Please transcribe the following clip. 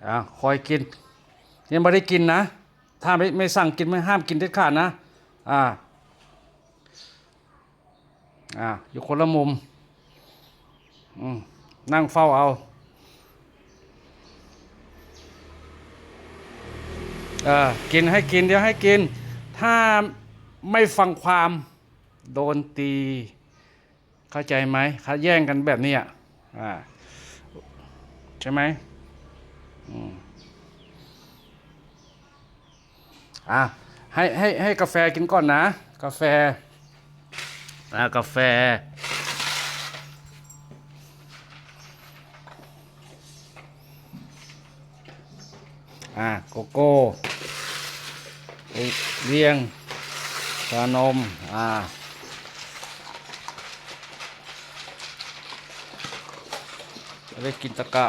ອ່າ ຄອຍກິນ ຍັງບໍ່ໄດ້ກິນນະ. ຖ້າໄມ່ ໄມ່ສັ່ງກິນ ໄມ່ຫ້າມກິນເດັດຂາດນະ. ອ່າ ອ່າ ຢູ່ຄົນລະມຸມ. ອືມ ນັ່ງເຝົ້າເອົາ. ເອີ ກິນ ໃຫ້ກິນ ດຽວໃຫ້ກິນ. ຖ້າໄມ່ຟັງຄວາມ ໂດນຕີ. ເຂົ້າໃຈໄໝ? ຂັດແຍ່ງກັນແບບນີ້ອະ ອ່າ ໃຊ່ໄໝ? ອືມ ອ່າ ໃຫ້ ໃຫ້ ໃຫ້ກາແຟກິນກ່ອນນະ ກາແຟ ອ່າ ກາແຟ. ອ່າ ໂກໂກ້ ໂອລ້ຽງ ຊານົມ ອ່າ ໄດ້ກິນຕະກະ.